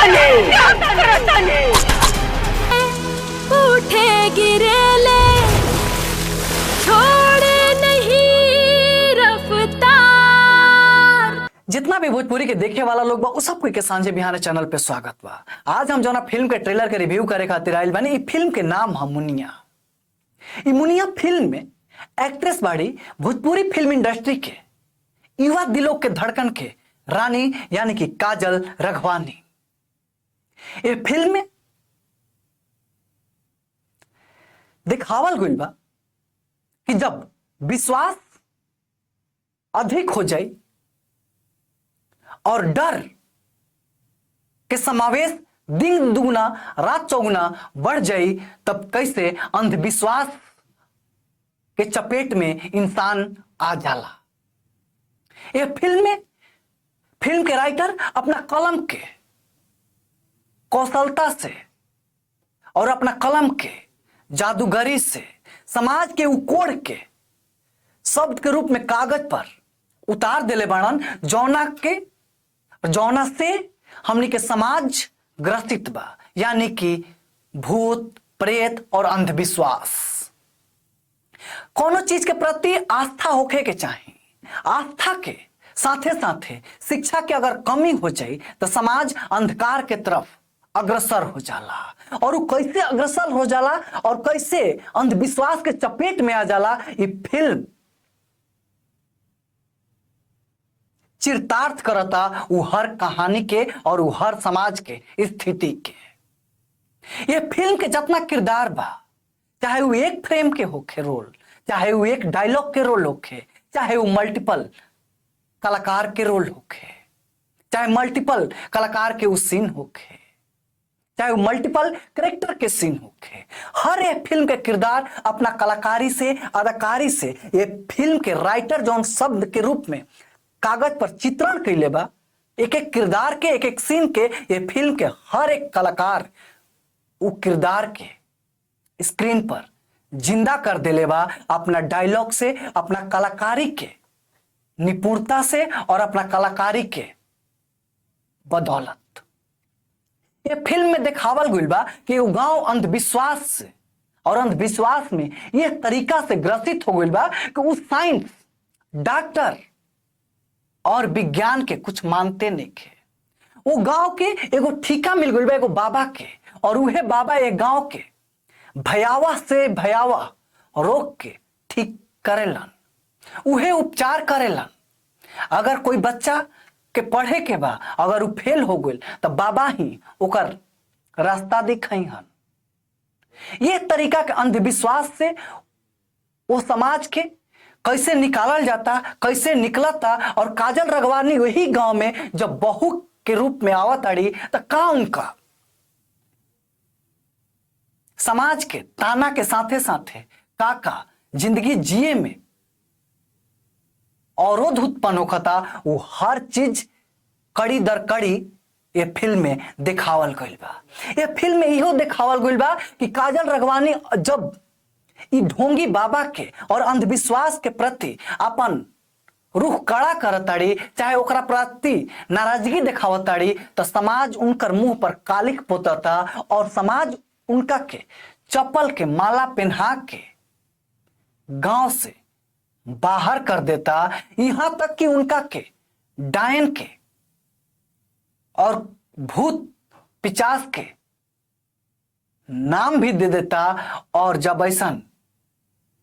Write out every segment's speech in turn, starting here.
करतानी, का करतानी? उठे गिरेले छोड़े नहीं रफ्तार। जितना भी भोजपुरी के देखे वाला लोग बा, उ सबके के सांझे बिहान चैनल पे स्वागत बा। आज हम जौना फिल्म के ट्रेलर के रिव्यू करे खातिर आइल बानी, इ फिल्म के नाम है मुनिया। इ मुनिया फिल्म में एक्ट्रेस बाड़ी भोजपुरी फिल्म इंडस्ट्री के युवा दिलों के धड़कन के रानी, यानी कि काजल रघवानी। ये फिल्म में दिखावल गइल बा कि जब विश्वास अधिक हो जाए और डर के समावेश दिन दुगुना रात चौगुना बढ़ जाई, तब कैसे अंधविश्वास के चपेट में इंसान आ जाला। यह फिल्म में फिल्म के राइटर अपना कलम के कौशलता से और अपना कलम के जादूगरी से समाज के उकोड़ के शब्द के रूप में कागज पर उतार देले बाड़न, जौना के जौना से हमनी के समाज ग्रसित बा, यानी कि भूत प्रेत और अंधविश्वास। कोनो चीज के प्रति आस्था होखे के चाही। आस्था के साथे साथे शिक्षा के अगर कमी हो जाए तो समाज अंधकार के तरफ अग्रसर हो जाला। और वो कैसे अग्रसर हो जाला और कैसे अंधविश्वास के चपेट में आ जाला, ये फिल्म चिरतार्थ करता वो हर कहानी के और वो हर समाज के स्थिति के। ये फिल्म के जितना किरदार बा, चाहे वो एक फ्रेम के होखे रोल, चाहे वो एक डायलॉग के रोल होखे, चाहे वो मल्टीपल कलाकार के रोल होखे, चाहे मल्टीपल कलाकार के वो सीन होखे, चाहे वो मल्टीपल करेक्टर के सीन होखे, हर एक फिल्म के किरदार अपना कलाकारी से, अदाकारी से ये फिल्म के राइटर जौन शब्द के रूप में कागज पर चित्रण कैले बा, एक एक किरदार के, एक एक सीन के, ये फिल्म के हर एक कलाकार वो किरदार के स्क्रीन पर जिंदा कर देले बा अपना डायलॉग से, अपना कलाकारी के निपुणता से और अपना कलाकारी के बदौलत। ये फिल्म में दिखावल गइल बा कि वो गांव अंधविश्वास से और अंधविश्वास में ये तरीका से ग्रसित हो गइल बा कि वो साइंस, डॉक्टर और विज्ञान के कुछ मानते नहीं थे। वो गांव के एगो ठीका मिल गइल बा एगो बाबा के, और उहे बाबा एक गांव के भयावह से भयावह रोग के ठीक करेलन, उहे उपचार करेलन। अगर कोई बच्चा के पढ़े के बा, अगर उ फेल हो गइल तो बाबा ही ओकर रास्ता दिखाई हन। ये तरीका के अंधविश्वास से वो समाज के कैसे निकालल जाता, कैसे निकलता। और काजल रघवानी वही गांव में जब बहू के रूप में आवत अड़ी तो का उनका समाज के ताना के साथे साथे काका जिंदगी जिए में अवरोध उत्पन्न होखता, वो हर चीज कड़ी दर कड़ी ये फिल्म में दिखावल गइल बा। ये फिल्म में इहो दिखावल गइल बा कि काजल रघवानी जब ई ढोंगी बाबा के और अंधविश्वास के प्रति अपन रुख कड़ा करताड़ी, चाहे ओकरा प्रति नाराजगी दिखावताड़ी, तो समाज उनकर मुंह पर कालिख पोतता और समाज उनका के चप्पल के माला पहना के गांव से बाहर कर देता। यहां तक कि उनका के डायन के और भूत पिचास के नाम भी दे देता। और जब ऐसा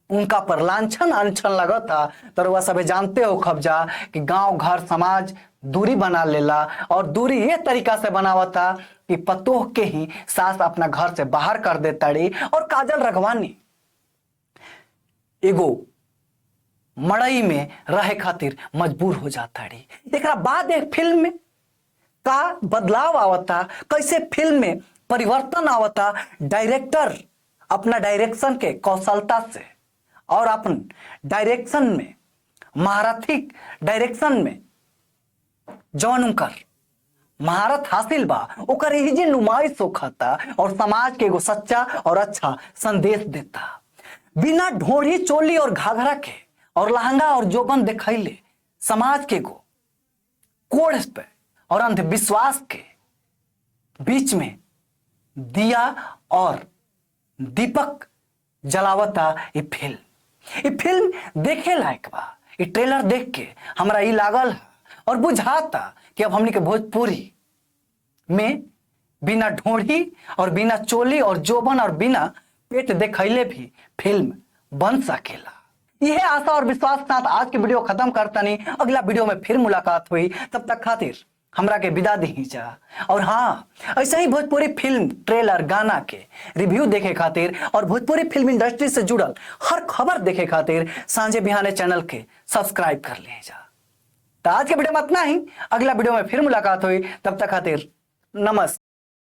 उनका पर लांछन अनछन लगता तो रउआ सब जानते हो खबजा कि गांव घर समाज दूरी बना लेला, और दूरी ये तरीका से बनावता कि पतोह के ही सास अपना घर से बाहर कर देता रही। और काजल रघवानी एगो मड़ई में रहे खातिर मजबूर हो जाता रही। एकरा बाद एक फिल्म में का बदलाव आवता, कैसे फिल्म में परिवर्तन आवता, डायरेक्टर अपना डायरेक्शन के कौशलता से और अपन डायरेक्शन में महारथी डायरेक्शन में जौन उनकर महारत हासिल बा, ओकर यही जे नुमाइश होखता और समाज के एगो सच्चा और अच्छा संदेश देता। बिना ढोढ़ी चोली और घाघरा के और लहंगा और जोबन देखैले समाज के एगो कोढ़ पे और अंधविश्वास के बीच में दिया और दीपक जलावता ये फिल्म। ये फिल्म देखे लायक बा। ये ट्रेलर देख के हमरा ई लागल और बुझाता कि अब हमनी के भोजपुरी में बिना ढोढ़ी और बिना चोली और जोबन और बिना पेट देखैले भी फिल्म बन सकेला। यह आशा और विश्वास के साथ आज के वीडियो खत्म करता नहीं। अगला वीडियो में फिर मुलाकात हुई, तब तक खातिर हमरा के विदा दी जा। और हाँ, ऐसे ही भोजपुरी फिल्म ट्रेलर गाना के रिव्यू देखे खातिर और भोजपुरी फिल्म इंडस्ट्री से जुड़ल हर खबर देखे खातिर सांझे बिहाने चैनल के सब्सक्राइब कर ले जा। तो आज के वीडियो में इतना ही, अगला वीडियो में फिर मुलाकात हुई, तब तक खातिर नमस्कार।